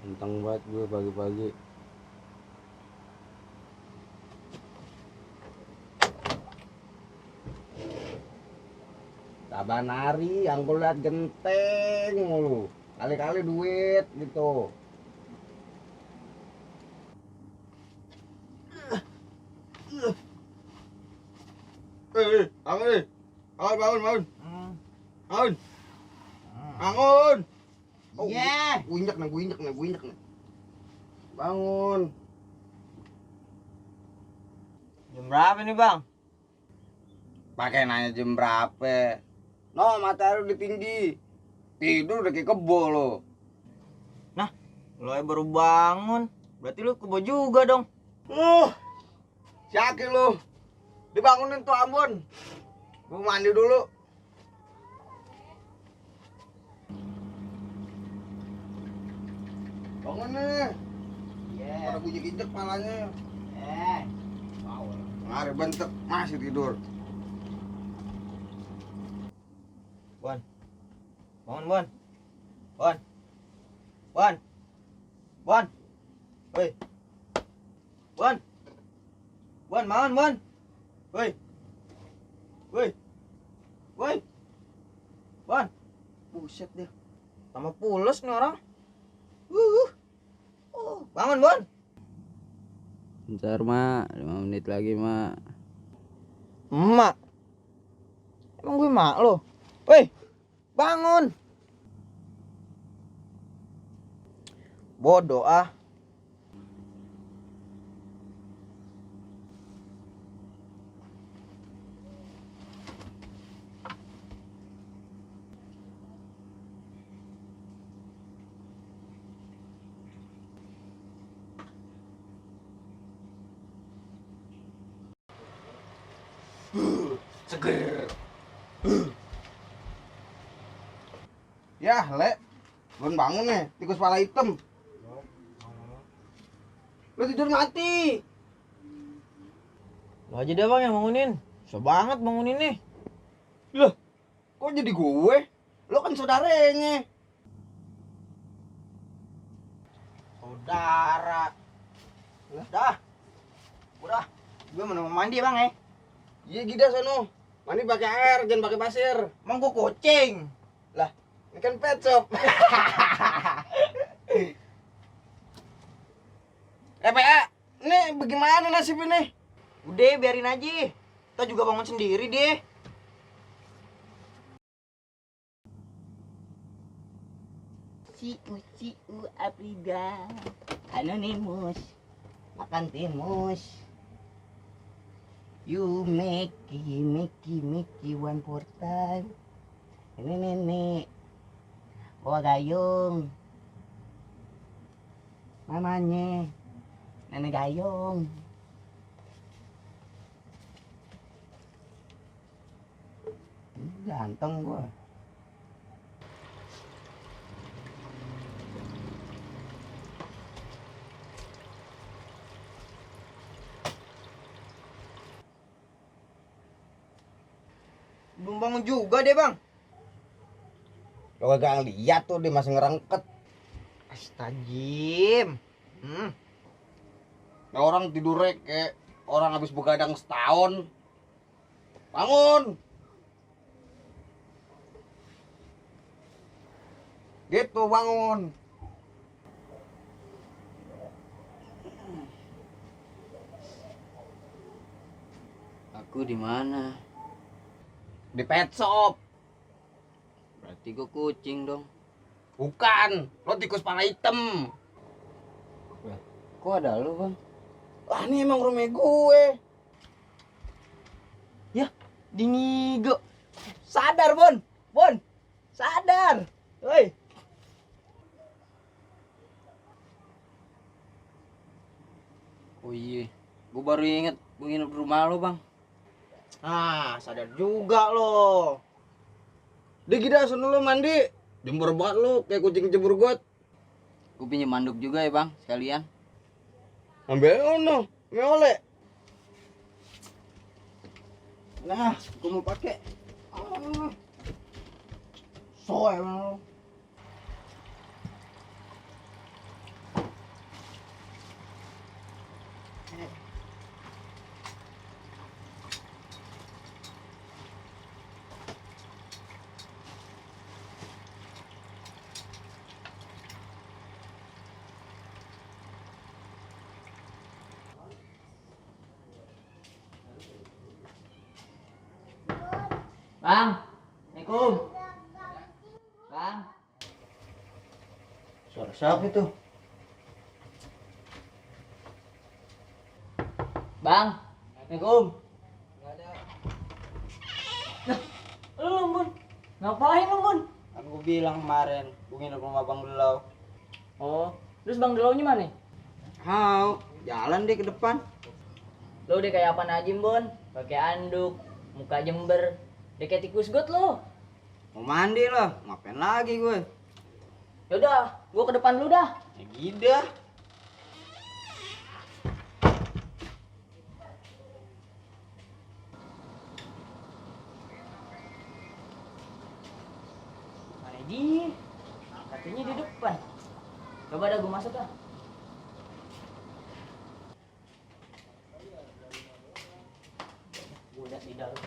Enteng banget gue pagi-pagi. Saban hari yang gue liat genteng mulu. Kali-kali duit gitu. Bangun, bangun, bangun, bangun. Bangun. Bangun. Oh, Iya. gue injek nih. Bangun. Jam berapa nih bang? Pakai nanya jam berapa? No, matahari udah tinggi. Tidur udah kayak kebo lo. Nah, lo baru bangun. Berarti lo kebo juga dong. Siakin lu. Dibangunin tuh Ambon. Gue mandi dulu. Bangun nih. Iya. Pada gue injek palanya. Eh. Mari bentek masih tidur. Bon. Bangun Bon. Bon. Bon. Bon. Woi. Bon. Bon, bangun Bon. Woi. Woi. Woi. Bon. Buset dia. Sama pules nih orang. Bangun Bon. Bentar mak, 5 menit lagi mak. Emak. Emang gue mak lo. Woi. Bangun. Bodoh ah. Seger. Ya, Le. Belum bangun nih, tikus kepala hitam. Lu tidur mati. Lo aja deh bang yang bangunin. Susah banget bangunin nih. Loh, kok jadi gue? Lo kan saudaranya. Saudara. Dah. Udah. Gue mau mandi bang ya. Iya gida sono. Mandi pakai air, jangan pakai pasir. Emang gue kucing. Lah, ini kan pet shop. PA, ini bagaimana nasib ini? Udah biarin aja. Kita juga bangun sendiri deh. Ciu Afrida Anonymous makan timus. You Mickey one more time. Ini nenek bawa gayung. Namanya nenek gayung. Ganteng gua. Belum bangun juga deh bang. Lo kagak lihat tuh dia masih ngerengket. Astagfirullah. Nah, orang tidurnya kayak orang habis begadang setahun. Bangun. Gitu bangun. Aku di mana? Di pet shop. Berarti gue kucing dong. Bukan, lo tikus kepala hitam. Kok ada lu bang? Wah, ini emang rumah gue. Ya, dingigo. Sadar Bon. Bon. Sadar. Woi. Oh iya, gue baru inget gue nginep di rumah lu bang. Ah, sadar juga lo. Dia gila sono lo mandi. Jemur banget lo kayak kucing jemur got. Gue pinjem manduk juga ya bang, sekalian. Ambil ono, oleh. Nah, gue mau pakai. So emang lo. Bang, Assalamualaikum. Bang. Suara siapa itu? Bang, Assalamualaikum. Nah, lu Bun. Ngapain lu Bun? Kan gue bilang kemarin, gue nginep rumah Bang Delau. Oh, terus Bang Delonya mana? Hau, jalan deh ke depan. Lu udah kayak apa Najim Bun? Pakai anduk, muka jember. Udah kayak tikus got lu. Mau mandi lah, ngapain lagi gue? Yaudah, gua ke depan dulu dah. Ya gida. Mana dia? Katanya di depan. Coba dah gua masuk dah. Gua udah di dalam.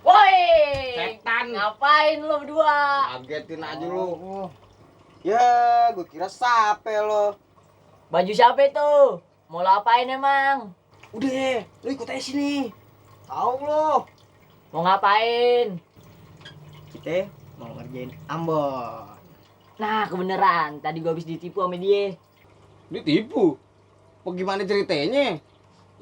Woi! Setan. Ngapain lu berdua? Kagetin aja lu. Ya, gue kira sape lo. Baju siapa itu? Mau lo apain emang? Udah, lu ikut aja sini. Tahu lo. Mau ngapain? Kita mau ngerjain Ambon. Nah, kebeneran. Tadi gua habis ditipu sama dia. Ditipu? Bagaimana ceritanya?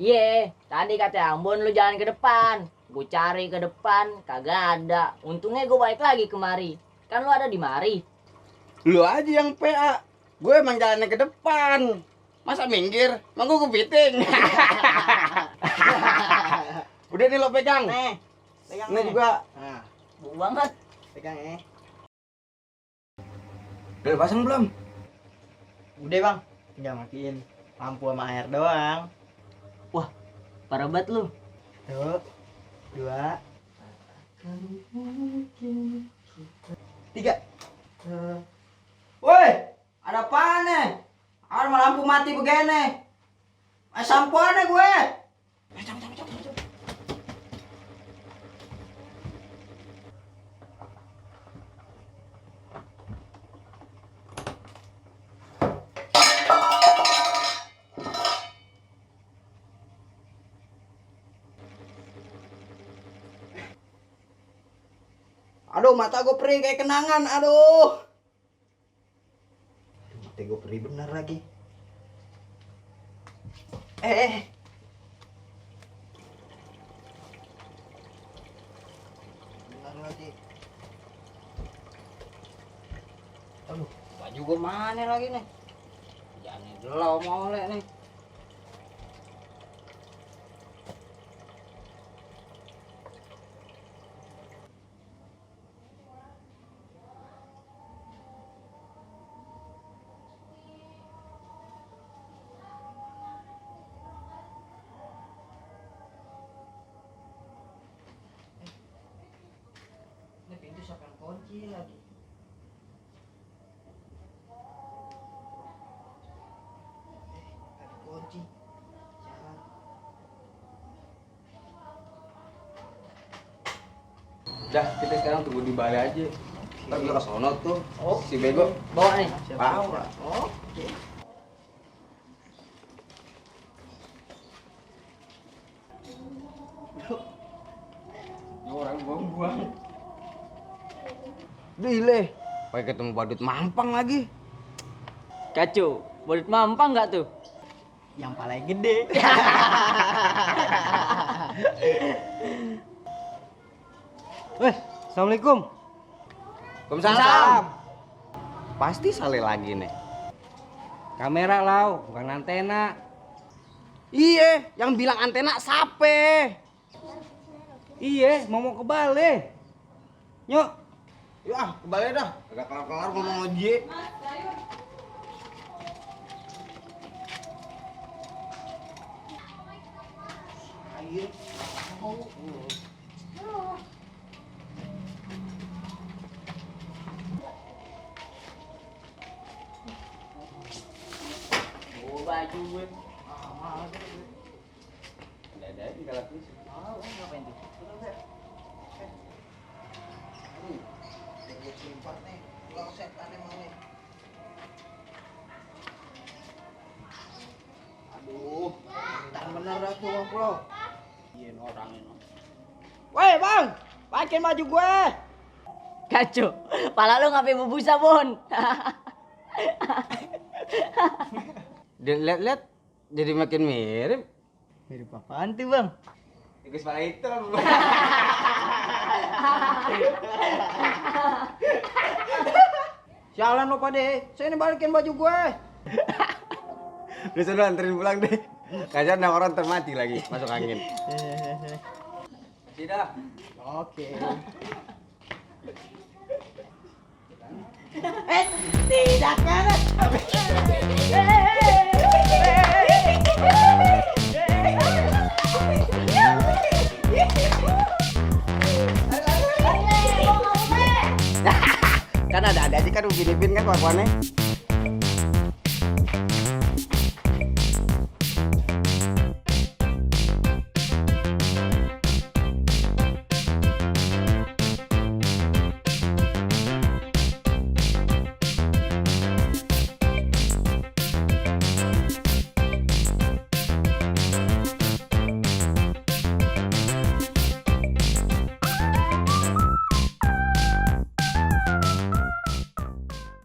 Iya, tadi kata Ambon lu jalan ke depan. Gue cari ke depan, kagak ada. Untungnya gue balik lagi kemari. Kan lu ada di mari. Lu aja yang PA. Gue emang jalannya ke depan. Masa minggir? Emang gue kepiting. Udah nih lo pegang. Nih, pegang Ini juga. Nah, Bau banget. pegang ya. Udah pasang belum? Udah bang, tinggal matiin lampu sama air doang. Parah banget lu. Tuh, 2, 3. Woi, ada apaan nih? Ada lampu mati begini. Sampoan nih gue. Aduh, mata gue perih kayak kenangan. Aduh, mata gue perih bener lagi. Bener lagi. Aduh, baju gue mana lagi nih? Jangan delau molek nih. Ini pintu siapa yang kunci lagi? Ada kunci. Jangan. Dah, kita sekarang tunggu di balai aja. Ntar gue ke sono tuh. Si bego. Bawa nih. Bawa. Oke. Orang buang-buang. Dile. Pakai ketemu badut mampang lagi. Kacau. Badut mampang nggak tuh? Yang paling gede. Weh, assalamualaikum. Waalaikumsalam. Pasti Saleh lagi nih. Kamera lau, bukan antena. Iya, yang bilang antena sape. Iya, mau ke Bale. Yuk. Yuk ah, ke Bale dah. Agak kelar-kelar ngomong ojek. Air. Oh, baju gue. Ada tinggal aku sih. Oh, ngapain tuh? Simpat nih, pulang setan emang nih. 50. Iya orang ini. Woi bang, pakai baju gue. Kacau. Pala lu ngapain berbusa, Bon? Lihat-lihat jadi makin mirip. Mirip apaan tuh bang? Tikus pala hitam. Sialan lo pade, saya ini balikin baju gue. Udah sana anterin pulang deh. Kasihan ada orang termati lagi masuk angin. Tidak. Oke. Tidak kan? Kan ada aja kan Upin Ipin kan kawan-kawannya.